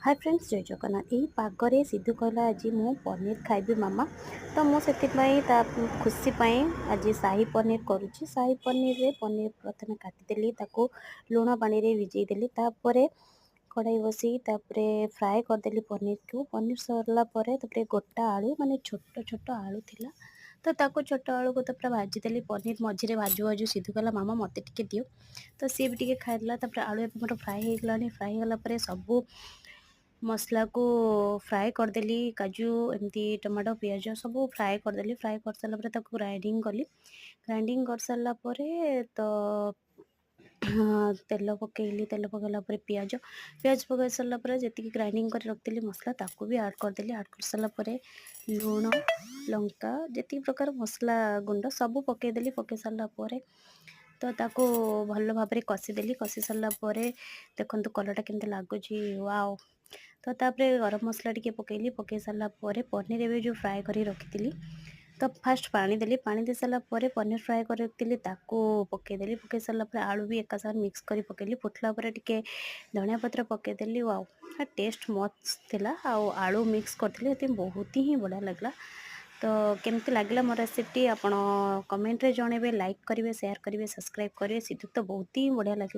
ହାଏ friends, ଜୟ ଜଗନ୍ନାଥ। ଏହି ପାଗରେ ସିଧୁ କହିଲା, "ଆଜି ମୁଁ ପନିର ଖାଇବି ମାମା।" ତ ମୁଁ ସେଥିପାଇଁ ତା ଖୁସି ପାଇଁ ଆଜି ସାହି ପନିର କରୁଛି। ସାହି ପନିରରେ ପନିର ପ୍ରଥମେ କାଟିଦେଲି, ତାକୁ ଲୁଣ ପାଣିରେ ଭିଜେଇ ଦେଲି। ତାପରେ କଢ଼ାଇ ବସେଇ ତାପରେ ଫ୍ରାଏ କରିଦେଲି ପନିରକୁ। ପନିର ସରିଲା ପରେ ତାପରେ ଗୋଟା ଆଳୁ, ମାନେ ଛୋଟ ଛୋଟ ଆଳୁ ଥିଲା, ତ ତାକୁ ଛୋଟ ଆଳୁକୁ ତ ପୁରା ଭାଜିଦେଲି। ପନିର ମଝିରେ ଭାଜୁ ଭାଜୁ ସିଧୁ କହିଲା, "ମାମା, ମୋତେ ଟିକେ ଦିଅ।" ତ ସିଏ ବି ଟିକେ ଖାଇଦେଲା। ତାପରେ ଆଳୁ ଏବେ ମୋର ଫ୍ରାଏ ହେଇଗଲାଣି। ଫ୍ରାଏ ହେଇଗଲା ପରେ ସବୁ ମସଲାକୁ ଫ୍ରାଏ କରିଦେଲି। କାଜୁ, ଏମିତି ଟମାଟୋ, ପିଆଜ ସବୁ ଫ୍ରାଏ କରିଦେଲି। ଫ୍ରାଏ କରିସାରିଲା ପରେ ତାକୁ ଗ୍ରାଇଣ୍ଡିଙ୍ଗ କଲି। ଗ୍ରାଇଣ୍ଡିଙ୍ଗ କରିସାରିଲା ପରେ ତ ତେଲ ପକାଇଲି। ତେଲ ପକାଇଲା ପରେ ପିଆଜ, ପିଆଜ ପକାଇ ସାରିଲା ପରେ ଯେତିକି ଗ୍ରାଇଣ୍ଡିଙ୍ଗ କରି ରଖିଥିଲି ମସଲା, ତାକୁ ବି ଆଡ଼୍ କରିଦେଲି। ଆଡ଼୍ କରିସାରିଲା ପରେ ଲୁଣ, ଲଙ୍କା, ଯେତିକି ପ୍ରକାର ମସଲା ଗୁଣ୍ଡ ସବୁ ପକାଇଦେଲି। ପକାଇ ସାରିଲା ପରେ ତ ତାକୁ ଭଲ ଭାବରେ କଷିଦେଲି। କଷି ସାରିଲା ପରେ ଦେଖନ୍ତୁ କଲର୍ଟା କେମିତି ଲାଗୁଛି, ୱାଓ! ତ ତାପରେ ଗରମ ମସଲା ଟିକେ ପକାଇଲି। ପକାଇ ସାରିଲା ପରେ ପନିର ଏବେ ଯେଉଁ ଫ୍ରାଏ କରି ରଖିଥିଲି, ତ ଫାଷ୍ଟ ପାଣି ଦେଲି। ପାଣି ଦେଇ ସାରିଲା ପରେ ପନିର ଫ୍ରାଏ କରି ରଖିଥିଲି, ତାକୁ ପକାଇଦେଲି। ପକାଇ ସାରିଲା ପରେ ଆଳୁ ବି ଏକା ସାଙ୍ଗରେ ମିକ୍ସ କରି ପକାଇଲି। ଫୁଟିଲା ପରେ ଟିକେ ଧନିଆ ପତ୍ର ପକାଇଦେଲି। ୱାଓ, ଟେଷ୍ଟ ମସ୍ତ ଥିଲା। ଆଉ ଆଳୁ ମିକ୍ସ କରିଥିଲି, ସେଥିପାଇଁ ବହୁତ ହିଁ ବଢ଼ିଆ ଲାଗିଲା। ତ କେମିତି ଲାଗିଲା ମୋ ରେସିପିଟି, ଆପଣ କମେଣ୍ଟରେ ଜଣାଇବେ। ଲାଇକ୍ କରିବେ, ସେୟାର କରିବେ, ସବସ୍କ୍ରାଇବ୍ କରିବେ। ସିଧୁ ତ ବହୁତ ହିଁ ବଢ଼ିଆ ଲାଗିଲା।